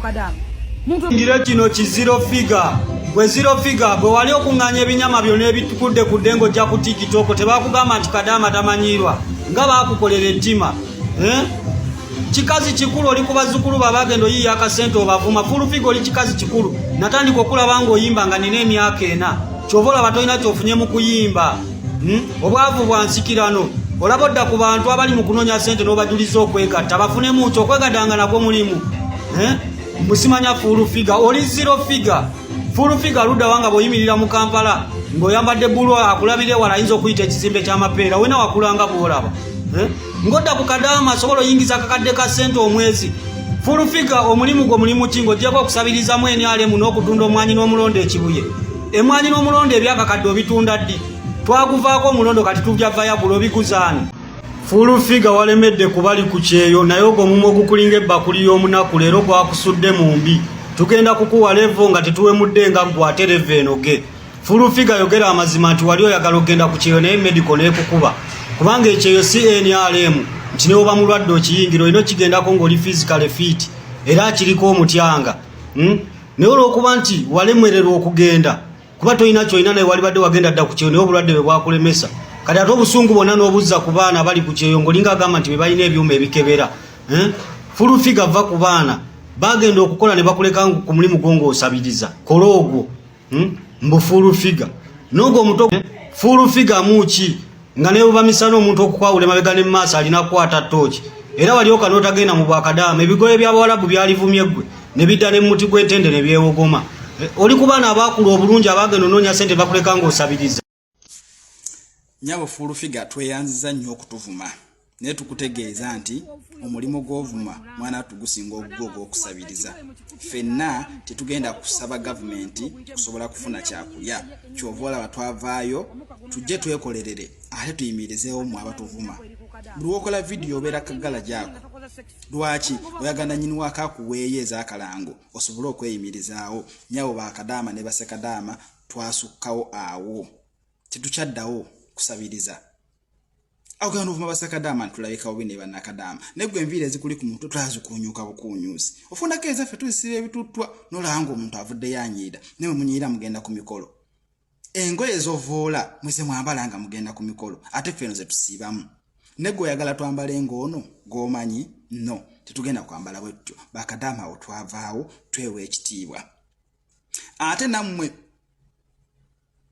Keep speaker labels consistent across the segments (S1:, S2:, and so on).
S1: Kadaama. Muntu
S2: Ngire kino ki zero figure. Gwe zero figure bwe wali okuŋŋaanya ebinyama byonna ebitukudde ku dde ng'ojja ku TikTok, tebakugamba nti Kadaama tamanyiirwa nga baakukolera ettima, eh? Kikazi kikulu, oli ku bazzukulu babagenda oyiiya akasente obavuma. Full figure, oli kikazi kikulu. Natandika okulaba ng'oyimba nga nina emyaka 4. Kyova olaba tolina kyofunye mu kuyimba. Obwavu bwa nsikirano. Olaba odda ku bantu abali mu kunoonya sente n'obajuliza okwegatta, bafunemu ki? Okwegatta nga nagwo mulimu, eh? Musimanya full figure, oli zero figure. Full figure ludda wanga bw'oyimirira mu Kampala ng'oyambadde bbulu, akulabira ewala ayinza okuyita ekizimbe ky'amapeera. Wena wakulanga bw'olaba, eh? Ng'odda ku Kadaama asobola oyingiza akakadde ka ssente omwezi. Full figure, omulimu gwo mulimu ki ng'oggyeko okusabirizamu NRM n'okutunda omwanyi n'omulondo ekibuye? Emwanyi n'omulondo ebyakakadde obitunda ddi? Twaguvaako omulondo, kati tujja vayagula obiguzaani? Full figure, walemedde kubali ku kyeyo, naye ogwo omumwa ogukulinga ebbakuli y'omunaku leero gwakusudde mu mbi. Tugenda kukuwa level nga tetuwemudde nga ggwe, ate level enoge. Full figure, yogera amazima nti wali oyagala okugenda ku kyeyo naye medical n'ekukuba, kubanga ekyeyo si NRM nti newoba mulwadde okiyingira. Olina okigendako ng'oli physically fit era akiriko omutyanga, Naye olw'okuba nti walemererwa okugenda kuba tolina kyolina, naye walibadde wagenda dda ku kyeyo, naye obulwadde bwe bwakulemesa. Kati ate obusungu bwonna n'obuzza ku baana abali ku kyeyo ng'olinga agamba nti be balina ebyuma ebikebera, eh? Full figure, va ku baana bagenda okukola ne bakuleka ku mulimu gwo ng'osabiriza. Kola ogwo, Mbu full figure n'ogwo omuto. Full figure muki nga ne buba misana, omuntu okukwawula emabega ne maaso alina kukwata ttooki. Era walyoka n'otagenda mu bwakadaama, ebigoye by'abawalabu byalivumye ggwe ne bidda ne muti gw'entende ne byewogoma. Eh, oli ku baana abaakula obulungi abagenda onoonya ssente, bakuleka ng'osabiriza.
S3: Nyabo Full Figure, tweyanziza nnyo okutuvuma, naye tukutegeeza nti omulimu gw'ovuma mwana tugusinga ogugwo ogw'okusabiriza. Ffenna tetugenda kusaba gavumenti kusobola kufuna kyakulya. Kyova olaba twavaayo tujje twekolerere ate tuyimirizeewo mu abatuvuma. Buli wokola vidiyo obeera kagala gyako. Lwaki oyagala nyini wako akuweeyo ez'akalango osobole okweyimirizaawo? Nyabo, bakadaama ne basekadaama twasukkawo awo, tetukyaddawo kusabiriza. Agenda novuma basekadaama ntulabika bubi ne bannakadaama. Naye gwe enviiri ezikuli ku mutwe twazikunyuka bukunyuusi, ofunako ezaffe tuzisiba ebituttwa nolaba nga omuntu avuddeyo anyiira. Naye mwe munyiira mugenda ku mikolo, engoye zovoola mweze mwambala nga mugenda ku mikolo, ate ffe eno zetusiibamu. Ne gwe oyagala twambale ng'ono g'omanyi? No, tetugenda kwambala bwe tutyo. Bakadaama awo twavaawo, twewa ekitiibwa. Ate nammwe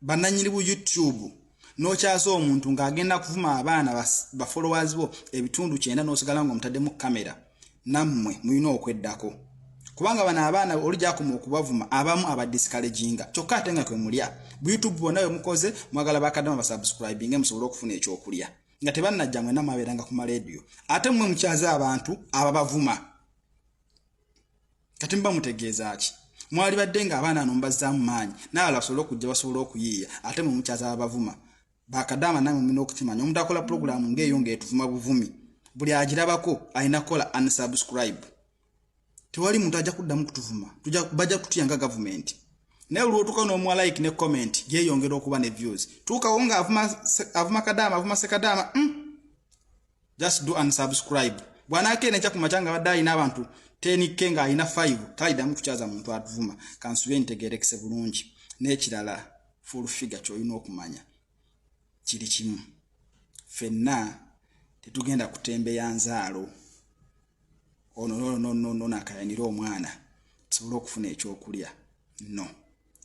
S3: bannannyini bu YouTube, n'okyaza omuntu ng'agenda kuvuma abaana ba followers bo 90% n'osigala ng'omutaddemu kamera, nammwe mulina okweddako, kubanga bano abaana oli gyakoma okubavuma abamu abadiscouraginga, kyokka ate nga kwe mulya bu YouTube bwonna bwe mukoze. Mwagala bakadama basubscribinge musobole okufuna ekyokulya nga tebannajja. Mwenna mwabeeranga ku marediyo, ate mmwe mukyaza abantu ababavuma. Kati muba mutegeeza ki? Mwali badde nga abaana ano mubazzaamu maanyi n'abalala basobole okujja basobole okuyiiya, ate mwe mukyaza ababavuma. Bakadaama namwe mulina okukimanya, omuntu akola pulogulaamu ng'eyo ng'etuvuma buvumi, buli agirabako alina kukola unsubscribe. Tewali muntu ajja kuddamu kutuvuma, bajja kututya nga gavumenti. Naye olwotuuka n'omuwa like ne comment, yeeyongera okuba ne views. Tuukawo nga avuma kadaama, avuma sekadaama, Just do unsubscribe. Bw'anaakeera enkya ku makya nga badde alina abantu 10K ng'alina 5, taliddamu kukyaza muntu atuvuma. Kansube ntegeerekese bulungi. N'ekirala, full figure, ky'olina okumanya kiri kimu: ffenna tetugenda kutembeya nzaalo ono nononono nakayanira omwana tusobole okufuna ekyokulya. No,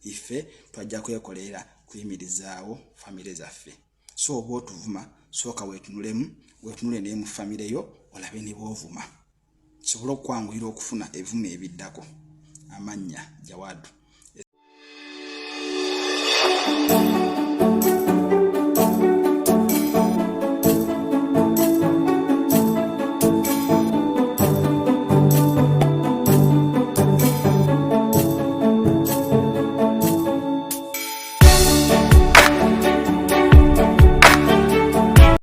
S3: ife twajja kwekolera kuyimirizaawo famire zaffe. So oba otuvuma, sooka weetunulemu, weetunule naye mu famire yo, olabe ne boovuma, sobole okwanguyira okufuna evuma ebiddako. Amannya Jawadu.